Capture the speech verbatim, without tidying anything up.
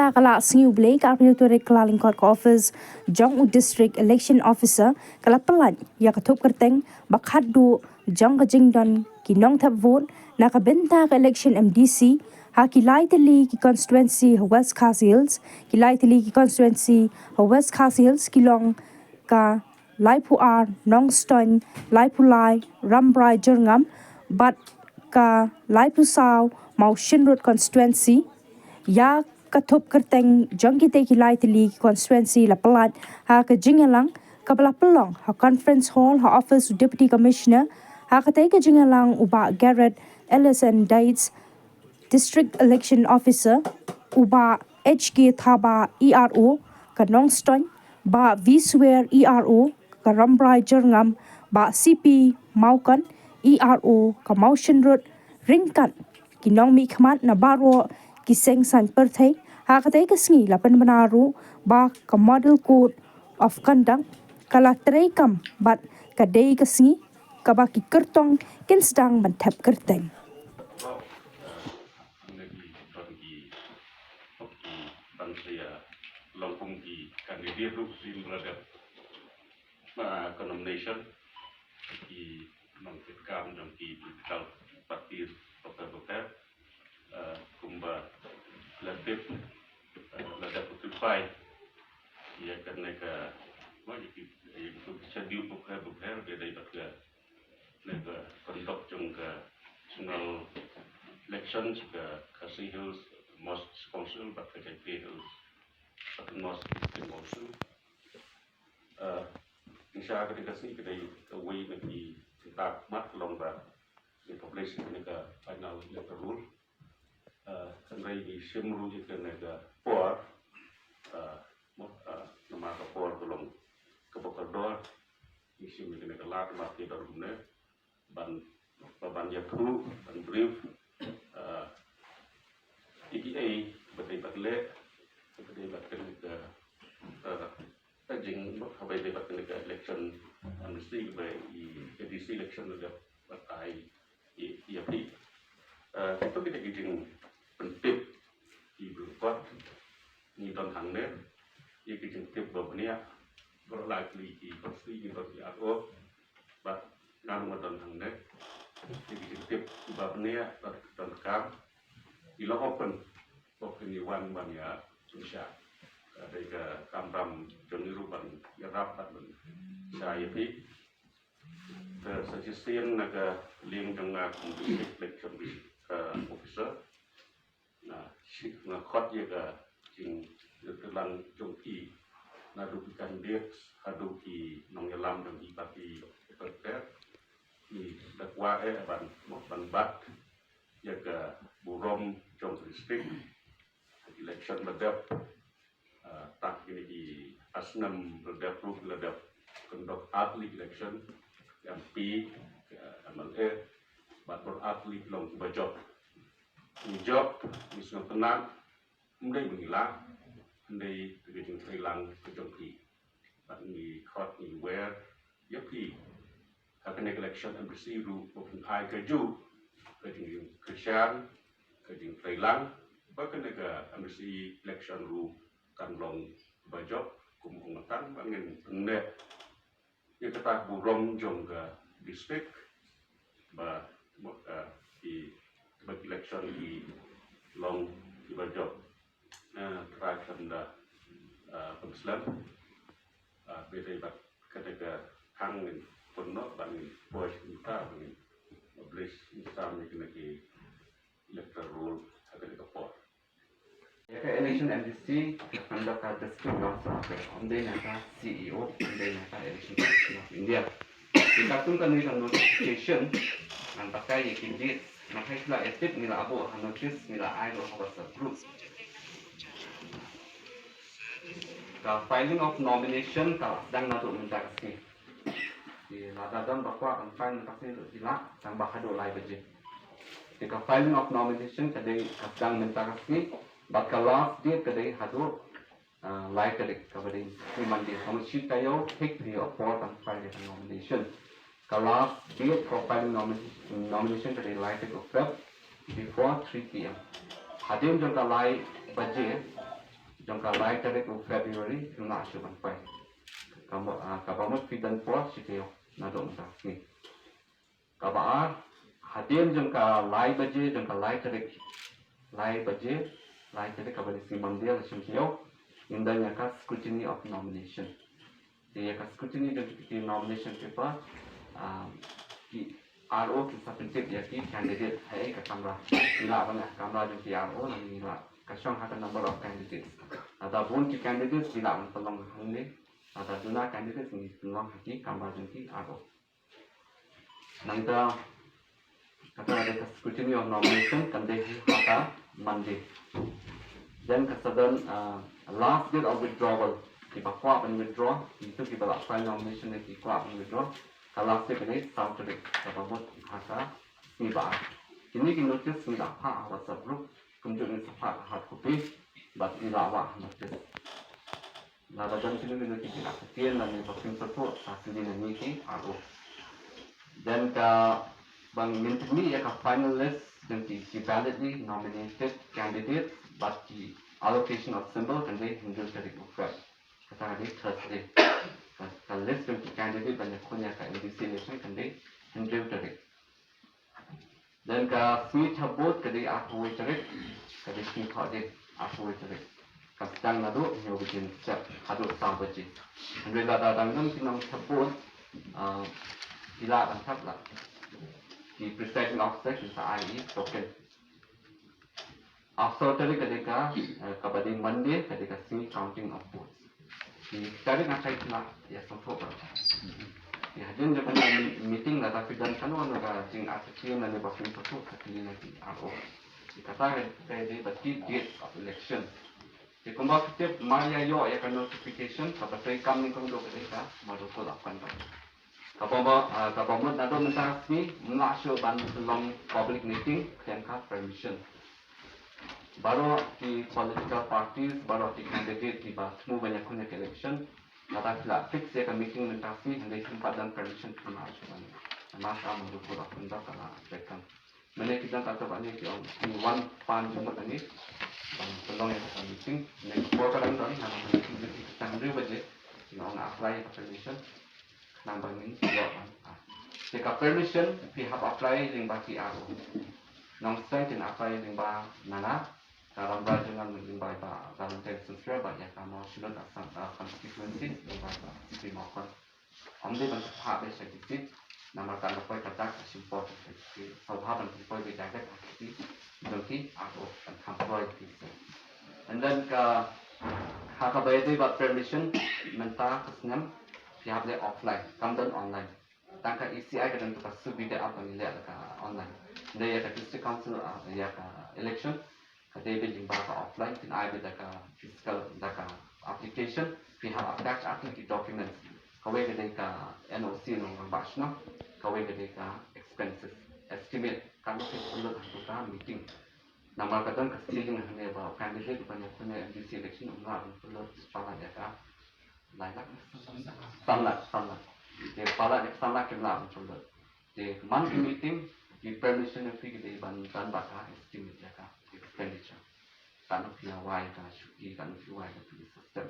Mynta ka la sngi U Blei ka arphew tarik ka la lyngkot ka office jong u District Election Officer ka la pyllait ïa ka thup kyrteng ba khatduh jong ka jingdon ki nongthep vote na ka bynta ka election M D C ha ki lai tylli ki constituency ha West Khasi Hills. Ki lai tylli ki constituency ha West Khasi Hills ki long ka laiphew ar Nongstoiñ, laiphew lai Rambrai Jyrngam bad ka laiphew saw Mawshynrut constituency. Ïa ka thup kyrteng jong kitei ki lai tylli ki constituency la pyllait ha ka jingïalang kaba la pynlong ha conference hall ha office u Deputy Commissioner. Ha katei ka jingïalang u Bah Garrett L S N Dietz, District Election Officer, u Bah H K Thaba, E R O ka Nongstoiñ, Bah V Swer, E R O ka Rambrai Jyrngam, Bah C P Mawkon, E R O ka Mawshynrut, ryngkat ki nongmihkhmat na baroh ki seng saiñ pyrthei. Ha katei ka sngi la pynbna ruh ba ka Model Code of Conduct ka la treikam bad ka dei ka sngi kaba ki kyrtong kin sdang ban thep kyrteng. Hynrei ki don ki hok ki ban sa ïa long kum ki candidate ruh sim la dep, ah, ka nomination, ki nongtrei kam jong ki political party bapher bapher, ah, kumba la dep, ah, la dep notify ïa kane ka, ma, ïa ki, ïa ki schedule bapher bapher ba dei bad ka ne ka conduct jong ka national election ka Khasi Hills Autonomous Council bad ka Jaintia Hills Autonomous District Council. Eh, ngi sha ka dei ka sngi ka dei kawei na ki kynta khmat ka long ba ngi publish kane ka final electoral roll. Eh, hynrei ngi shim ruh ïa kane ka por, eh, mo, eh, namar ka por ka long kaba kordor. Ngi shim ïa kane ka lad namar ki don kumne ban, ba ban ïathuh, ban brief, eh, ïa kiei ba dei bad leh, ba dei bad kane ka, eh, ka jing, ba dei bad kane ka election amnesty ba i A D C election la dep batai ïa, ïa phi. Eh, ito kita ki jingpyntip ki briew kot ngi don hangne, ïa ki jingtip ba bniah, baroh lai tylli ki constituency ngi don ki R O, ba ngan ma don hangne, ïa ki jingtip ba bniah, ba donkam, i la open, ba phin ïa wan ban ïa pynshai. Ka dei ka kamram jong ngi ruh ban ïarap bad ban shai ïa phi. Ka suggestion na ka liang jong nga kum district election, eh, officer. Na, shi, nga khot ïa ka jingïatreilang jong ki, naduh ki candidate haduh ki nongïalam jong ki party bapher bapher. Ngi da kwah eh ban, ban bat ïa ka burom jong district. Election ba dep, ah, tang kine ki ar snem la dep ruh la dep conduct ar tylli election, M P, ah, M L A, bad baroh ar tylli ki long kiba jop. Ngi jop, ngi sngewtynnat, ym dei ba ngi lah, hynrei ka jingtreilang ka jong ki. Bad ngi khot, ngi wer ïa phi ha kane ka election M D C ruh ba phin ai kajuh ka jingkyrshan, ka jingtreilang, ba kane ka M D C election ruh kan long ba jop, kum ong nga tang ba ngin pynneh ïa kata ka burom jong ka district ba, ba, eh, ki, ba ki election ki long kiba jop. Eh, Trai kan da, eh, pynslem. Ah, ba dei bad kata ka khang ngin pynnoh ba ngin poi sha kata ba ngin publish, ngin sam ïa kine ki electoral roll ha kata ka por. Ïa ka election M D C, ka conduct ka district council, ym dei na ka C E O, ym dei na ka Election Commission of India. Te katkum kane ka notification, ngan batai ïa ki date, ngan ai shuwa ïa tip ngi la buh ha notice, ngi la ai ruh ha WhatsApp group. Ka filing of nomination ka la sdang naduh mynta ka sngi. Te lada don ba kwah ban file mynta ka sngi ruh ki lah, tang ba haduh lai baje. Te ka filing of nomination ka dei ka sdang mynta ka sngi, bad ka last date ka dei haduh, ah, lai tarik kaba dei Monday. Ka mut shi taïew thik phi ïoh por ban file ïa ka nomination. Ka last date for filing nomination, nomination ka dei lai tarik u Feb before three P M. Hadien jong ka lai baje, Jong ka lai tarik u February, phi lah shuh ban poi. Kaba, ah, kaba mut phi don por shi taïew naduh mynta ka sngi. Kaba ar, hadien jong ka lai baje, jong ka lai tarik, lai baje, lai tarik kaba dei sngi Monday, la shim taïew, ngin don ïa ka scrutiny of nomination. Te ïa ka scrutiny jong ki nomination paper, ah, ki R O ki sa pyntip ïa ki candidate ha ka kamra. Ngi lah ban ïa ka kamra jong ki R O, ngi lah ka shong ha ka number of candidates. Lada bun ki candidates, ngi lah ban pynlong hangne. Lada duna candidates, ngi pynlong ha ki kamra jong ki R O. Nangta, kata ka dei ka scrutiny of nomination, kan dei ha ka Monday. Then ka sa don, ah, last date of withdrawal. Kiba kwah ban withdraw, kito kiba la file nomination ne ki kwah ban withdraw. Ka last date ka dei saw tarik, kaba mut ha ka sngi ba ar. Kine ki notice ngi la phah ha WhatsApp group, kumjuh ngi sa phah ha hard copy, bad ngi la wah ha notice. Lada don kino kino ki jingïathuh lane ba kim sngewthuh, sa kylli na ngi ki R O. Then kaba ngin pynmih ïa ka final list jong ki, ki validly nominated candidates bad ki allocation of symbol kan dei hynriew tarik u Feb. Kata ka dei Thursday. Ka, ka list jong ki candidate ban ïakhun ïa ka M D C election kan dei hynriew tarik. Then ka sngi thep vote ka dei arphew wei tarik, ka dei sngi Thohdieng, arphew wei tarik. Kan sdang naduh hynñiew baje mynstep haduh saw baje. Hynrei lada dang don ki nongthep vote, ah, ki lah ban thep lah. Ki presiding officer kin sa ai i token. Arphew saw tarik ka dei ka, eh, kaba dei Monday, ka dei ka sngi counting of votes. Ki tarik nga tharai ki la ïa sngewthuh ba. Ki hadien jong ka meeting lada phi don kano kano ka jingïathuh lane ba phin sngewthuh, sa kylli na ki R O. Ki kata ka dei ba ki date of election. Te kumba phi tip mar ïa ïoh ïa ka notification, kaba trei kam nyngkong duh ka dei ka Model Code of Conduct. Kaba mut, ah, kaba mut naduh mynta ka sngi ym lah shuh ban pynlong public meeting khlem ka permission. Baroh ki political parties, baroh ki candidate kiba thmu ban ïakhun ïa ka election, lada ki la fix ïa ka meeting mynta ka sngi, hynrei kim pat don permission, kim lah shuh ban. Namar ka Model Code of Conduct ka la break. Mynne ki don katto katne ki ong, ngi wan pan jingmut hangne ban pynlong ïa ka meeting. Mynne ka por ka dang don, namar ka meeting ka dei tang hynriew baje. Ngi ong apply ïa ka permission. Namar ngin ïoh ban. Ah. Te ka permission phi hap apply lyngba ki R O. Nongseng kin apply lyngba na nga. Ka Rambrai jong nga lyngba i Bah Valentine Synsriah, bad ïa ka Mawshynrut Assam, ah, constituency lyngba i Bah C P Mawkhon. Ym dei ban phah beit sha ki seat, namar kan da poi ka dak ka shim por sha ki seat. Sngewbha ban pynpoi beit direct ha ki seat jong ki R O, kan kham kloi ki seat. And then ka, ha kaba ïadei bad permission, mynta ka snem phi hap leh offline, kam don online. Tang ka E C I ka don ka subida app ban leh da ka online. Hynrei ïa ka District Council, ah, ïa ka election, ka dei beit lyngba ka offline, phin ai beit da ka physical, da ka application, phi hap attach artylli ki documents. Kawei ka dei ka N O C nongrangbah shnong, kawei ka dei ka expenses estimate, katno phi pynlut ha ka meeting. Namar ka don ka ceiling hangne ba u candidate uba ïakhun ïa M D C election um lah ban pynlut palat ïa ka lai lak, san lak, san lak. Te palat ïa ka san lak kim lah ban pynlut. Te man ki meeting, ki permission fee ki dei ban, ban bad ka estimate ïa ka expenditure. Katno phi ïa wai ka shuki, katno phi wai ka phi system.